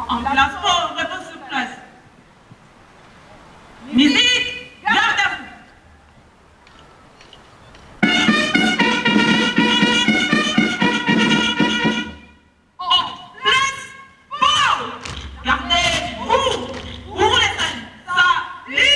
En place, oh, repose sur place. Musique, garde à vous. En place, pause. Gardez-vous pour les salut.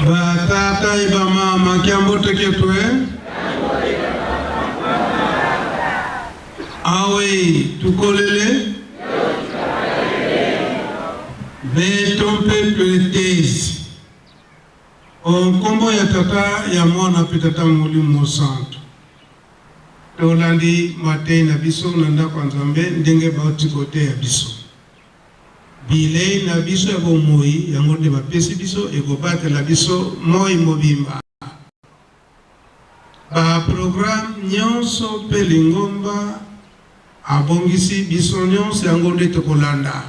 Ba tata et ba mama kiambote ketu eh? Awe tukolele beto mpe tuetezi o nkombo ya tata ya mwana mpe tata molimo mosantu tolandi matei na biso na ndako ya nzambe ndenge bauti koteya biso Bilei na biso ya bomoi, yango nde bapesi biso, ekobatela biso moi mobimba. Ba programme nyonso mpe lingomba abongisi biso nyonso, yango nde tokolanda.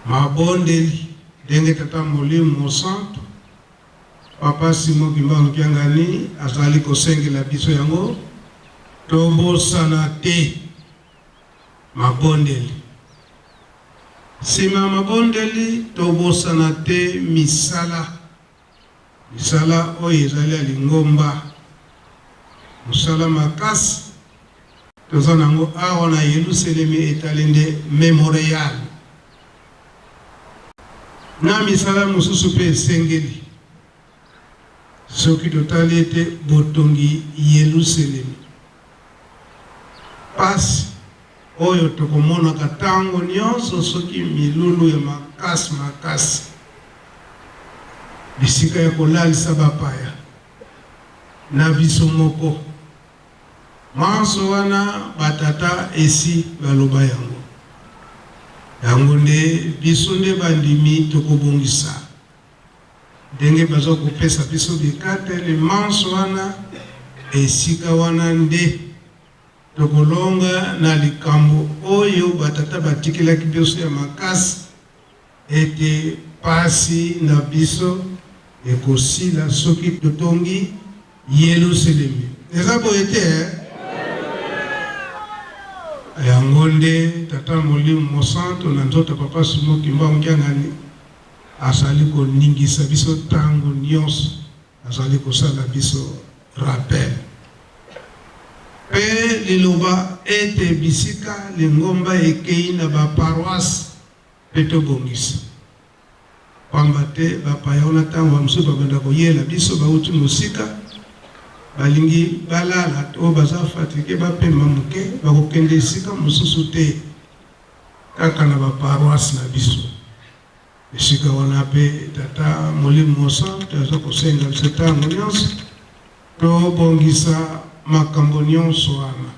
Mabondeli ndenge Tata Molimo Mosantu, Papa Simon Kimbangu Kiangani azali kosengela biso yango, tobosana te. Mabondeli. Nsima ya mabondeli, tobosana te misala, misala oyo ezali ya lingomba, mosala makasi toza na yango awa na Yelusalemi etali nde Memorial na misala mosusu mpe esengeli. Soki totali ete botongi Yeluselemi, pasi oyo tokomonaka tango nionso soki milulu ya makasi makasi, bisika ya kolalisa bapaya, na biso moko, manso wana ba tata esi baloba yango. Yango nde biso nde bandimi tokobongisa. Ndenge baza kopesa biso bikateli manso wana, esika wana nde tokolonga na likambo oyo batata batikelaki biso ya makasi, ete pasi na biso ekosila soki totongi Yelusalemi. Eza boye te eh? Yango nde Tata Molimo Mosantu na nzoto ya Papa Simon Kimbangu Kiangani Azali koningisa biso tango nionso, azali kosala biso rappel. Pe liloba ete bisika lingomba ekeyi na ba paroisses pe tobongisa. Pamba te bapaya wana tango ba mosusu babanda koyela biso bawuti mosika, balingi balala to baza fatigue bapema moke, bakokende esika mosusu te. Kaka na ba paroisses na biso. Esika wana pe Tata Molimo Mosantu aza kosenga biso tango nionso tobongisa makambo nionso wana.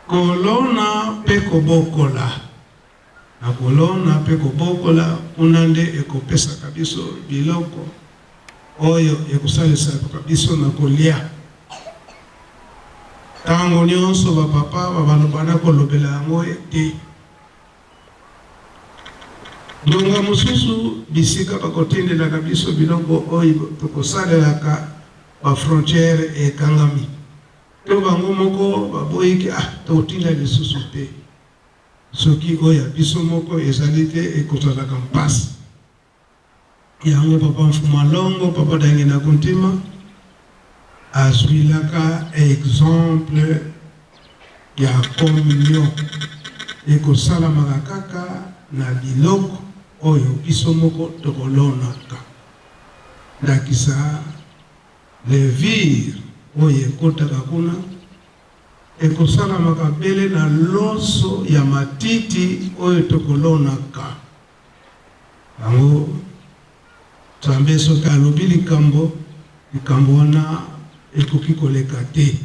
Kolona pe kobokola. Na kolona pe kobokola kuna nde ekopesaka biso biloko oyo ekosalisaka biso na kolia. Tango nionso ba papa babanda kolobela yango ete ngonga mosusu bisika bakotindelaka biso biloko oyo tokosalelaka ba frontières ekangami to bango moko baboyi ke ah tokotinda lisusu te soki oyo ya biso moko ezali te ekozalaka mpasi. Yango papa Mfuma Longo, papa Dangenda Kuntima azuilaka exemple ya communion ekosalamaka kaka na biloko oyo biso moko tokolonaka, ndakisa levure oyo ekotaka kuna ekosalamaka bele na loso ya matiti oyo tokolonaka. Yango Nzambe soki alobi likambo, likambo wana ekoki koleka te.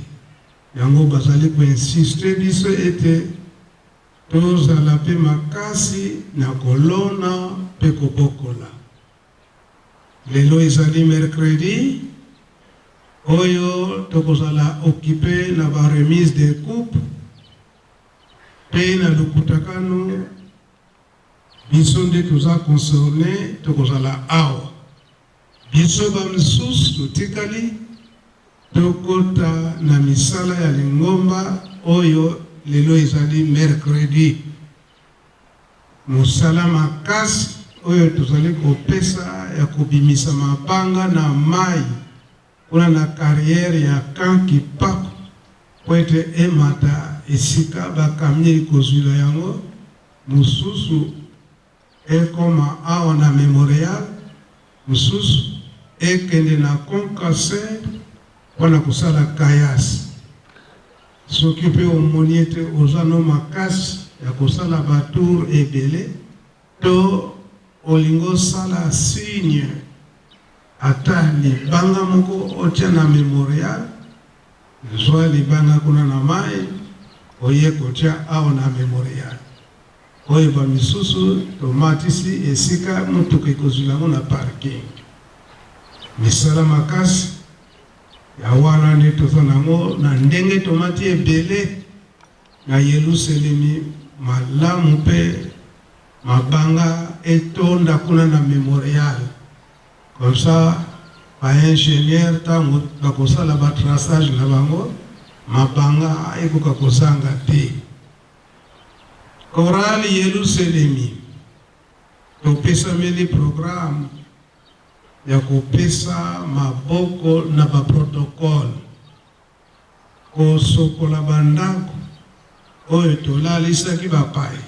Yango bazali ko insister biso ete tozala pe makasi na kolona pe kobokola. Lelo ezali mercredi oyo tokozala occupe na ba remise des coupes pe na lokutakano. Biso nde toza concerne tokozala awa biso ba misusu totikali tokota na misala ya lingomba oyo lelo ezali mercredi mosala makasi oyo tozali kopesa ya kobimisa mabanga na mayi kuna na carrière ya camp Kipaku mpo ete emata esika ba camions ekozwila yango mosusu ekoma awa na Memorial, mosusu ekende na Concasseur mpo na kosala caillasse. Soki mpe omoni ete oza no makasi ya kosala ba tours ebele to olingi osala signe Ata libanga moko otia na memorial, zua libanga kuna na mayi oye kotia awa na memorial. Oyo ba misusu tomatisi esika mutuka ekozwila yango na parking. Misala makasi ya wana nde toza na yango na ndenge tomati ebele na Yeluselemi malamu mpe mabanga etonda kuna na memorial. Comme ça ba ingenieurs tango bakosala ba traçage na bango mabanga ekoka kozanga te. Chorale Yeluselemi, topesameli programme ya kopesa maboko na ba protocole, kosokola ba ndako oyo tolalisaki bapaya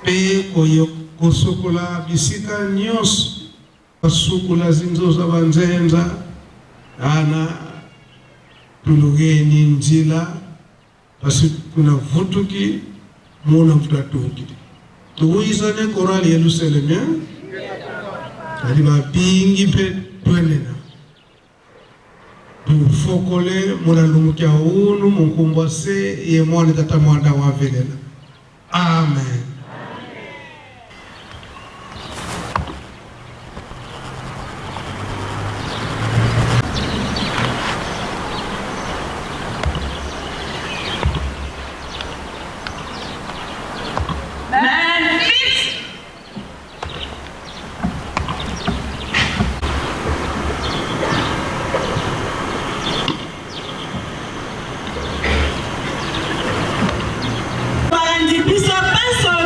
mpe kosokola bisika nyonso Basukula zinzoza banzenza ana tulugeni njila pasi kuna vutuki muna mutatuukile tuuyisane korali Yerusalemu eh? Kadi babingi mpe twenena tufokole muna lumukia unu munkumbwa se ye mwana tata mwanda wavelela. Amen. Balandi biso banso.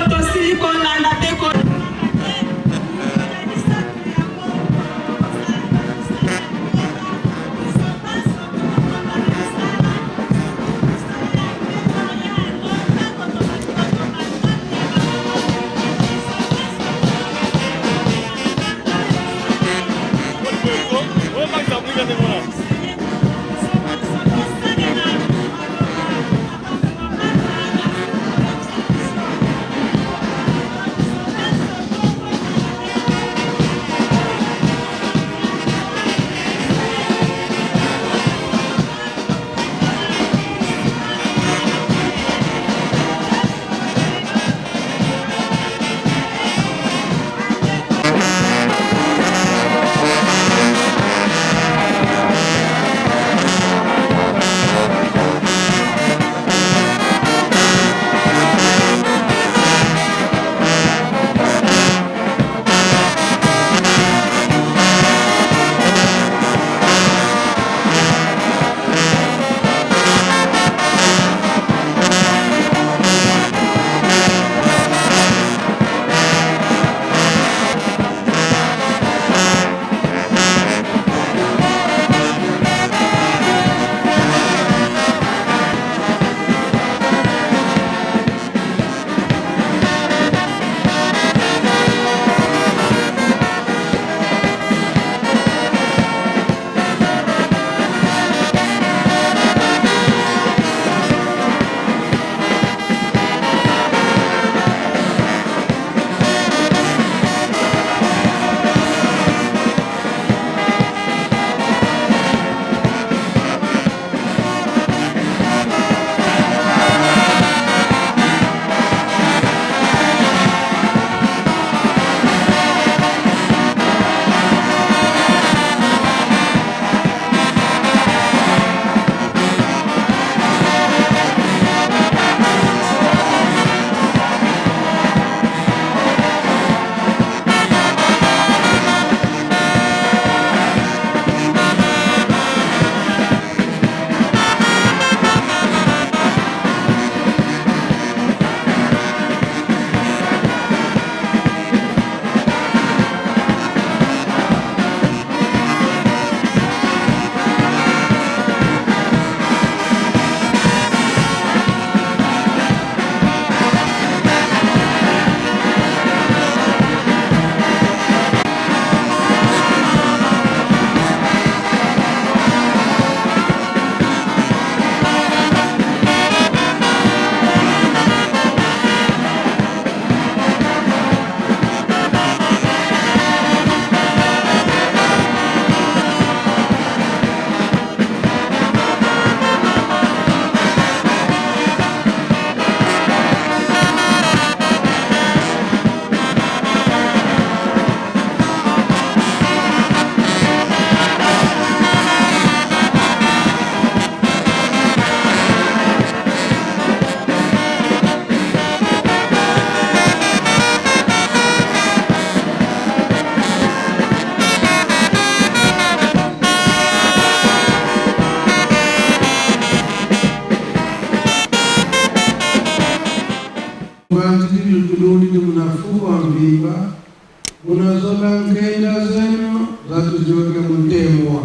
Munazola nkenda zenu zatuziweke muntemwa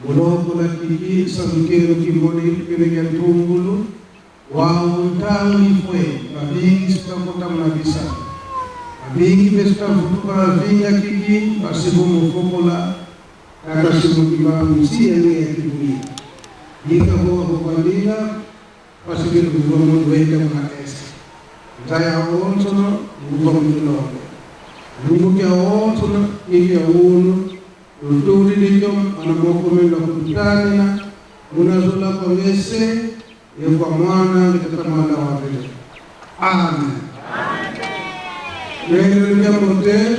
mulokola kiki salukelo kimboni kipele kya ntungulu wauntangu ifwe babingi sitakota munabisa babingi pe sitavutuka bavinga kiki basibu mufokola nakasimukiba msiya ya kibuli yikahowa hokwandila pasikili kuvuva mundu wenda muna esi nzaya onsono nguva mutulongo lungukia onsono ikya unu lutuli ana mokomelo kututanina munazola kwa ngese yekwa mwana ngitata mwana wa vile. Amen. Amen.